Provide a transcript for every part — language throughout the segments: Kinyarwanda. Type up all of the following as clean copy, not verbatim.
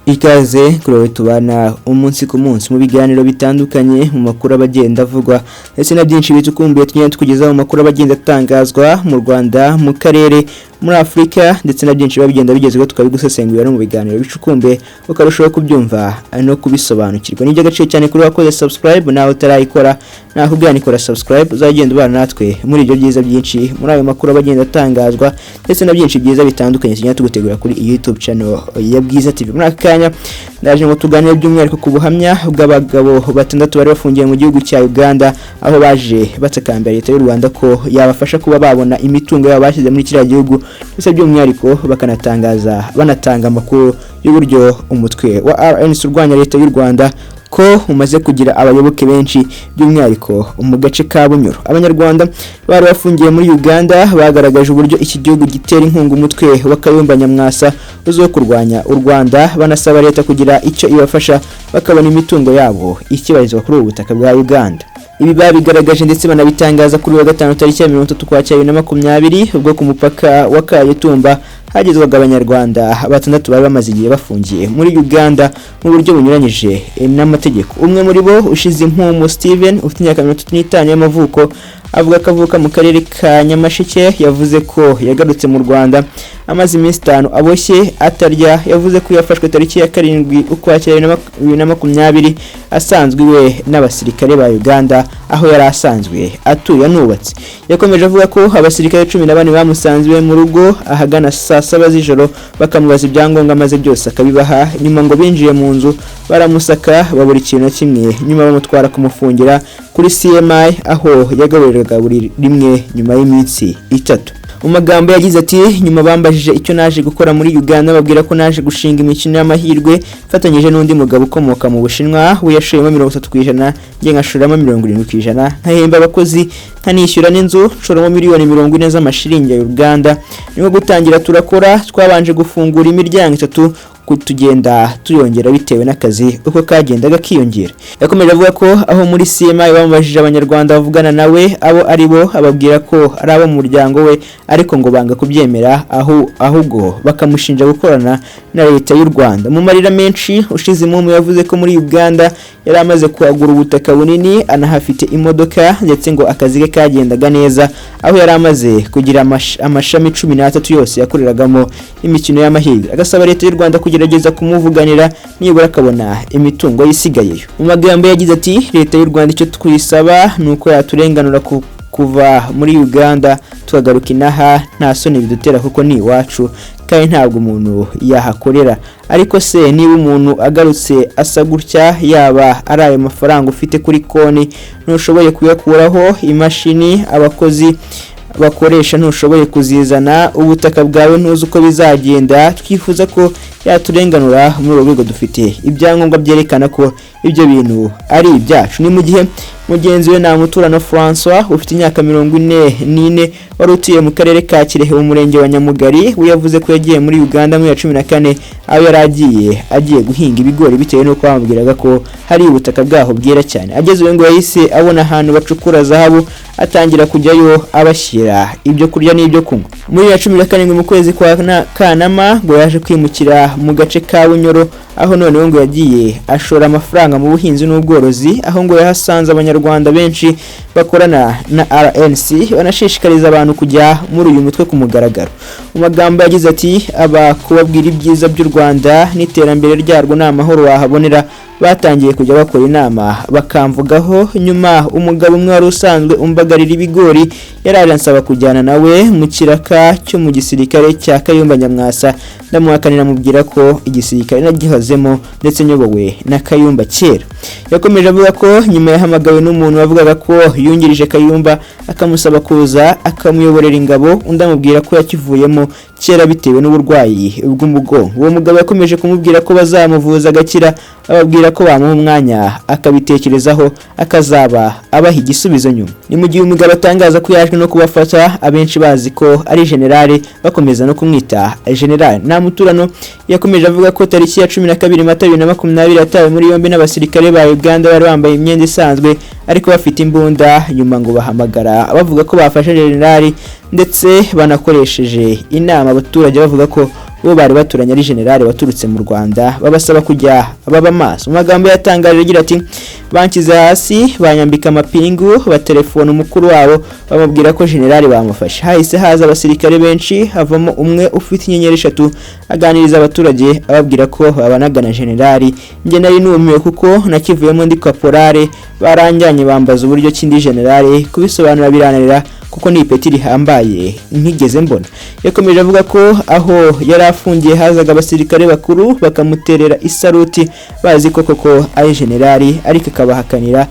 Ikaze kuri wowe tubana umunsi ku munsi mu biganiro bitandukanye, mu makuru aba agenda avugwa ndetse na byinshi bitukumbuye tugenda tukugezaho, mu makuru aba agenda atangazwa mu Rwanda, mu karere, muri Afurika, ndetse na byinshi biba bigenda bigezweho, tukabigusesengurira no mu biganiro bicukumbuye, ukarushaho kubyumva no kubisobanukirwa. Ni iby'agaciro cyane kuri wakoze subscribe. Nawe utarayikora, nakubwira nikora subscribe, uzagenda ubana natwe muri ibyo byiza byinshi, muri ayo makuru aba agenda atangazwa ndetse na byinshi byiza bitandukanye tugenda tugutegura kuri YouTube channel ya Bwiza TV. Muri aka kanya ndaje ngo tuganire by'umwihariko ku buhamya bw'abagabo batandatu bari bafungiye mu gihugu cya Uganda, aho baje batakambira leta y'u Rwanda ko yabafasha kuba babona imitungo yabo bashyize muri kiriya gihugu, ndetse by'umwihariko bakanatangaza, banatanga amakuru y'uburyo umutwe wa RNC urwanya leta y'u Rwanda ko umaze kugira abayoboke benshi, by'umwihariko mu gace ka Bunyoro. Abanyarwanda bari bafungiye muri Uganda bagaragaje uburyo iki gihugu gitera inkunga umutwe wa Kayumba Nyamwasa uzwiho kurwanya u Rwanda, banasaba leta kugira icyo ibafasha bakabona imitungo yabo ikibarizwa kuri ubu butaka bwa Uganda. Ibi babigaragaje ndetse banabitangaza kuri wa gatanu, tariki ya 30 Ukwakira 2020, ubwo ku mupaka wa Kagitumba hagezwaga Abanyarwanda batandatu bari bamaze igihe bafungiye muri Uganda mu buryo bunyuranyije n'amategeko. Umwe muri bo, ushize impumu Steven, ufite imyaka 35 y'amavuko, avuga ko avuka mu karere ka Nyamasheke, yavuze ko yagarutse mu Rwanda amaze iminsi 5 aboshye, atarya. Yavuze ko yafashwe tariki ya 7 Ukwakira 2020, asanzwe iwe n'abasirikare ba Uganda aho yari asanzwe atuye anubatse. Yakomeje avuga ko abasirikare 14 bamusanze iwe mu rugo ahagana saa 7 z'ijoro, bakamubaza ibyangombwa maze byose akabibaha. Nyuma ngo binjiye mu nzu baramusaka, babura ikintu na kimwe, nyuma bamutwara kumufungira kuri CMI, aho yagaburirwaga buri rimwe nyuma y'iminsi 3. Mu magambo yagize ati: "Nyuma bambajije icyo naje gukora muri Uganda, babwira ko naje gushinga imikino y'amahirwe mfatanyije n'undi mugabo ukomoka mu Bushinwa. We yashoyemo 30%, njye nkashoramo 70%, nkahemba abakozi, nkanishyura n'inzu, nshoramo miliyoni 40 z'amashiringi ya Uganda. Niko gutangira turakora. Twabanje gufungura imiryango itatu, tugenda tuyongera bitewe n'akazi uko kagendaga kiyongera." Yakomeje avuga ko aho muri CMI bamubajije Abanyarwanda bavugana nawe abo ari bo, ababwira ko ari abo mu muryango we, ariko ngo banga kubyemera, aho ahubwo bakamushinja gukorana na leta y'u Rwanda. Mu marira menshi, ushize impumu yavuze ko muri Uganda yari amaze kuhagura ubutaka bunini, anahafite imodoka, ndetse ngo akazi ke kagendaga neza, aho yari amaze kugira amashami 13 yose yakoreragamo imikino y'amahirwe, agasaba leta y'u Rwanda kugerageza kumuvuganira nibura akabona imitungo yisigayeyo. Mu magambo yagize ati: "Leta y'u Rwanda icyo tuyisaba ni uko yaturenganura kuva muri Uganda tukagaruka inaha nta soni bidutera, kuko ni iwacu kandi ntabwo umuntu yahakorera. Ariko se niba umuntu agarutse asa gutya, yaba ari ayo mafaranga ufite kuri konti ntushoboye kuyakuraho, imashini abakozi bakoresha ntushoboye kuzizana, ubutaka bwawe ntuzi uko bizagenda. Twifuza ko yaturenganura muri urwo rwego, dufite ibyangombwa byerekana ko ibyo bintu ari ibyacu." Ni mu gihe mugenzi we Ntamuturano Francois, ufite imyaka 44, wari utuye mu karere ka Kirehe mu murenge wa Nyamugari, we yavuze ko yagiye muri Uganda muri ya 14, aho yari agiye guhinga ibigori bitewe n'uko bamubwiraga ko hari ubutaka bwaho bwera cyane. Ageze iwe ngo yahise abona ahantu bacukura zahabu, atangira kujyayo abashyira ibyo kurya n'ibyo kunywa. Muri ya 17 mu kwezi kwa Kanama ngo yaje kwimukira mu gace ka Bunyoro, aho noneho ngo yagiye ashora amafaranga mu buhinzi n'ubworozi, aho ngo yahasanze Abanyarwanda benshi bakorana na RNC, banashishikariza abantu kujya muri uyu mutwe ku mugaragaro. Mu magambo yagize ati: "Aba kubabwira ibyiza by'u Rwanda n'iterambere ryarwo, ni amahoro wahabonera. Batangiye kujya bakora inama bakamvugaho. Nyuma umugabo umwe wari usanzwe umbagarira ibigori yaraje ansaba kujyana nawe mu kiraka cyo mu gisirikare cya Kayumba Nyamwasa, ndamuhakanira, mubwira ko igisirikare nagihozemo ndetse nyobowe na Kayumba kera." Yakomeje avuga ko nyuma yahamagawe n'umuntu wavugaga ko yungirije Kayumba, akamusaba kuza akamuyoborera ingabo, undi amubwira ko yakivuyemo kera bitewe n'uburwayi bw'umugongo. Uwo mugabo yakomeje kumubwira ko bazamuvuza agakira, ababwira ko bamuha umwanya akabitekerezaho, akazaba abaha igisubizo nyuma. Ni mu gihe umugabo atangaza ko yaje no kubafata abenshi bazi ko ari generale, bakomeza no kumwita generale. Nta muturano yakomeje avuga ko tariki ya 12 Mata 2020 yatawe muri yombi n'abasirikare ba Uganda bari bambaye imyenda isanzwe ariko bafite imbunda. Nyuma ngo bahamagara bavuga ko bafashe generale, ndetse banakoresheje inama abaturage bavuga ko bo bari baturanye ari generale waturutse mu Rwanda, babasaba kujya baba maso. Mu magambo yatangaje agira ati: "Banshyize hasi, banyambika amapingu, batelefona umukuru wabo bamubwira ko generale bamufashe. Hahise haza abasirikare benshi, havamo umwe ufite inyenyeri eshatu, aganiriza abaturage ababwira ko babanaga na generali. Njye nari numiwe kuko nakivuyemo ndi kaporale. Baranjyanye bambaza uburyo ki ndi generale, kubisobanura birananira kuko ni ipeti rihambaye ntigeze mbona." Yakomeje avuga ko aho yari afungiye hazaga abasirikare bakuru bakamuterera isaruti bazi ko koko ari generali, ariko akabahakanira,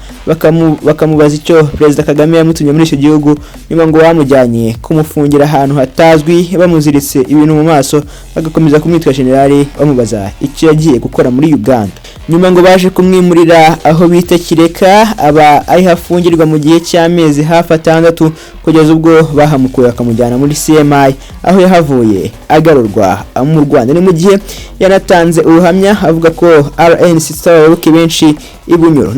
bakamubaza icyo Perezida Kagame yamutumye muri icyo gihugu. Nyuma ngo bamujyanye kumufungira ahantu hatazwi, bamuziritse ibintu mu maso, bagakomeza kumwitwa generali, bamubaza icyo yagiye gukora muri Uganda. Nyuma ngo baje kumwimurira aho bita Kireka, aba ariho afungirwa mu gihe cy'amezi hafi 6, kugeza ubwo bahamukuye bakamujyana muri CMI, aho yahavuye agarurwa mu Rwanda. Ni mu gihe yanatanze ubuhamya avuga ko RNC ifite abayoboke benshi i Bunyoro.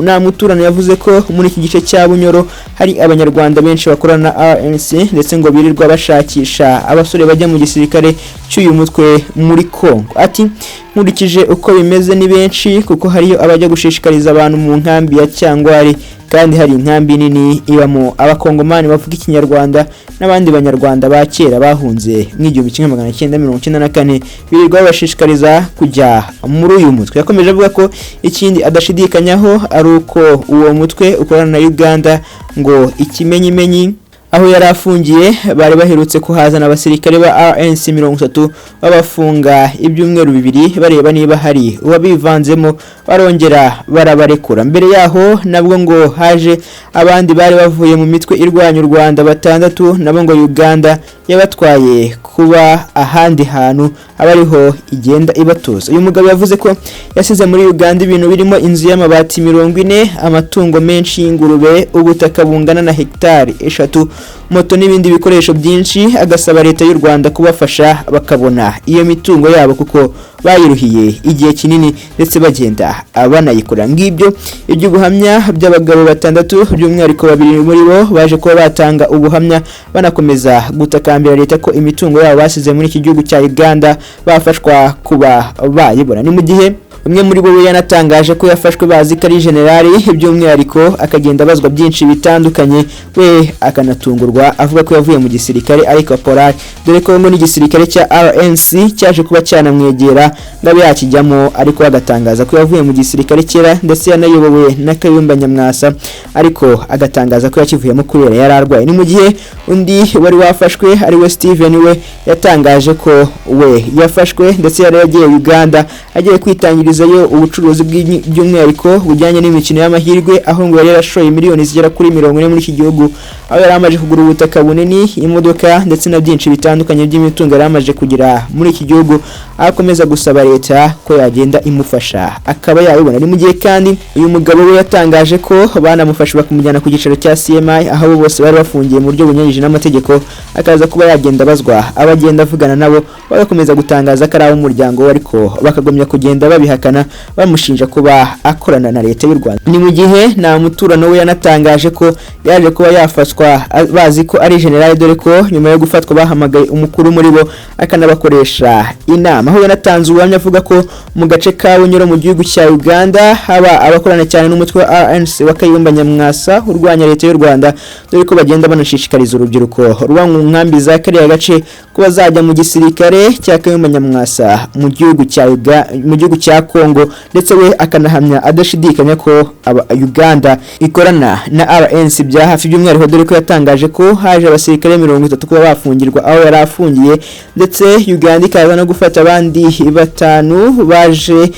Nta muturano yavuze ko muri iki gice cya Bunyoro hari Abanyarwanda benshi bakorana na RNC, ndetse ngo birirwa bashakisha abasore bajya mu gisirikare cy'uyu mutwe muri Congo. Ati: "Nkurikije uko bimeze ni benshi, kuko hariyo abajya gushishikariza abantu mu nkambi ya Cyangwari, kandi hari inkambi nini ibamo Abakongomani bavuga Ikinyarwanda n'abandi Banyarwanda ba kera bahunze mu 1994, birirwa babashishikariza kujya muri uyu mutwe." Yakomeje avuga ko ikindi adashidikanyaho ari uko uwo mutwe ukorana na Uganda. Ngo ikimenyimenyi, aho yari afungiye bari baherutse kuhazana abasirikare ba RNC 30, babafunga ibyumweru 2 bareba niba hari uwabivanzemo, barongera barabarekura. Mbere yaho nabwo ngo haje abandi bari bavuye mu mitwe irwanya u Rwanda batandatu, nabo ngo Uganda yabatwaye kuba ahandi hantu aba ariho igenda ibatuza. Uyu mugabo yavuze ko yasize muri Uganda ibintu birimo inzu y'amabati 40, amatungo menshi y'ingurube, ubutaka bungana na hegitari 3, moto n'ibindi bikoresho byinshi, agasaba Leta y'u Rwanda kubafasha bakabona iyo mitungo yabo kuko bayiruhiye igihe kinini ndetse bagenda banayikora. Ngibyo iby'ubuhamya by'abagabo batandatu, by'umwihariko babiri muri bo baje kuba batanga ubuhamya banakomeza gutakambira leta ko imitungo yabo basize muri iki gihugu cya Uganda bafashwa kuba bayibona. Ni mu gihe umwe muri bo we yanatangaje ko yafashwe bazi ko ari generali, by'umwihariko akagenda abazwa byinshi bitandukanye, we akanatungurwa avuga ko yavuye mu gisirikare ari caporal, dore ko ngo n'igisirikare cya RNC cyaje kuba cyanamwegera ngo abe yakijyamo, ariko agatangaza ko yavuye mu gisirikare kera, ndetse yanayobowe na Kayumba Nyamwasa, ariko agatangaza ko yakivuyemo kubera yari arwaye. Ni mu gihe undi wari wafashwe ari we Steven, we yatangaje ko we yafashwe ndetse yari yagiye Uganda agiye kwitangirizayo ubucuruzi by'umwihariko bujyanye n'imikino y'amahirwe, aho ngo yari yarashoye miliyoni zigera kuri 40 muri iki gihugu, aho yari amaze kugura ubutaka bunini, imodoka ndetse na byinshi bitandukanye by'imitungo yari amaze kugira muri iki gihugu, aho akomeza gusaba leta ko yagenda imufasha akaba yabibona. Ni mu gihe kandi uyu mugabo we yatangaje ko banamufashe bakamujyana ku cyicaro cya CMI, aho abo bose bari bafungiye mu buryo bunyuranyije n'amategeko, akaza kuba yagenda abazwa, abagenda avugana nabo bagakomeza gutangaza ko ari ab'umuryango we, ariko bakagumya kugenda babihakana bamushinja kuba akorana na Leta y'u Rwanda. Ni mu gihe nta muturano we yanatangaje ko yaje kuba yafatwa bazi ko ari generale, dore ko nyuma yo gufatwa bahamagaye umukuru muri bo akanabakoresha inama, aho yanatanze ubuhamya avuga ko mu gace ka Bunyoro mu gihugu cya Uganda haba abakorana cyane n'umutwe wa RNC wa Kayumba Nyamwasa urwanya Leta y'u Rwanda, dore ko bagenda banashishikariza urubyiruko ruba mu nkambi za kariya gace ko bazajya mu gisirikare cya Kayumba Nyamwasa mu gihugu cya Congo, ndetse we akanahamya adashidikanya ko aba Uganda ikorana na RNC bya hafi, by'umwihariko dore ko yatangaje ko By'umwihariko haje abasirikare 30 kuba bafungirwa aho yari afungiye, ndetse Uganda ikaza no gufata abandi batanu baje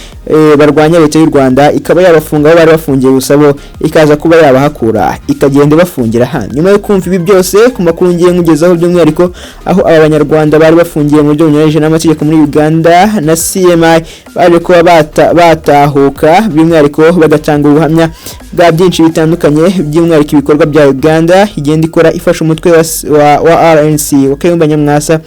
barwanya leta y'u Rwanda, ikaba yabafunga aho bari bafungiye, gusa bo ikaza kuba yabahakura ikagenda ibafungira hano. Nyuma yo kumva ibi byose ku makuru ngiye nkugezaho, by'umwihariko aho aba Banyarwanda bari bafungiye mu buryo bunyuranyije n'amategeko muri Uganda na CMI baje kuba batahuka, by'umwihariko bagatanga ubuhamya bwa byinshi bitandukanye, by'umwihariko ibikorwa bya Uganda igenda ikora ifasha umutwe wa RNC wa Kayumba Nyamwasa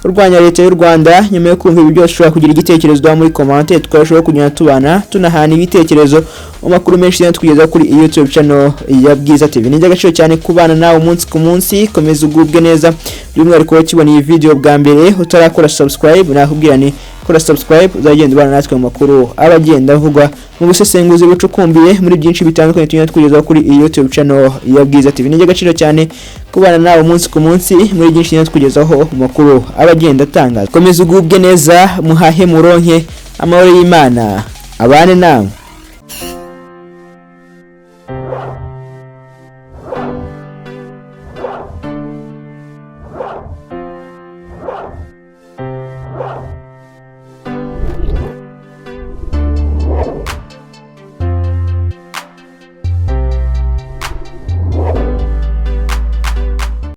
urwanya leta y'u Rwanda. Nyuma yo kumva ibi byose, ushobora kugira igitekerezo duha muri commentaire, tukarushaho kugenda tubana, tunahana ibitekerezo mu makuru menshi tugenda tugeza kuri YouTube channel ya Bwiza TV. Ni iby'agaciro cyane kubana nawe umunsi ku munsi. Komeza ugubwe neza, by'umwihariko ukibona iyi video bwa mbere utarakora subscribe, nakubwira ni kora subscribe, uzagenda ubana natwe mu makuru aba agenda avugwa mu busesenguzi bucukumbuye muri byinshi bitandukanye tugenda tukugezaho kuri iyi YouTube channel ya Bwiza TV. Ni iby'agaciro cyane kubana nawe umunsi ku munsi muri byinshi tugenda tukugezaho mu makuru aba agenda atangaza. Komeza ugubwe neza, muhahe muronke, amahoro y'Imana abane namwe.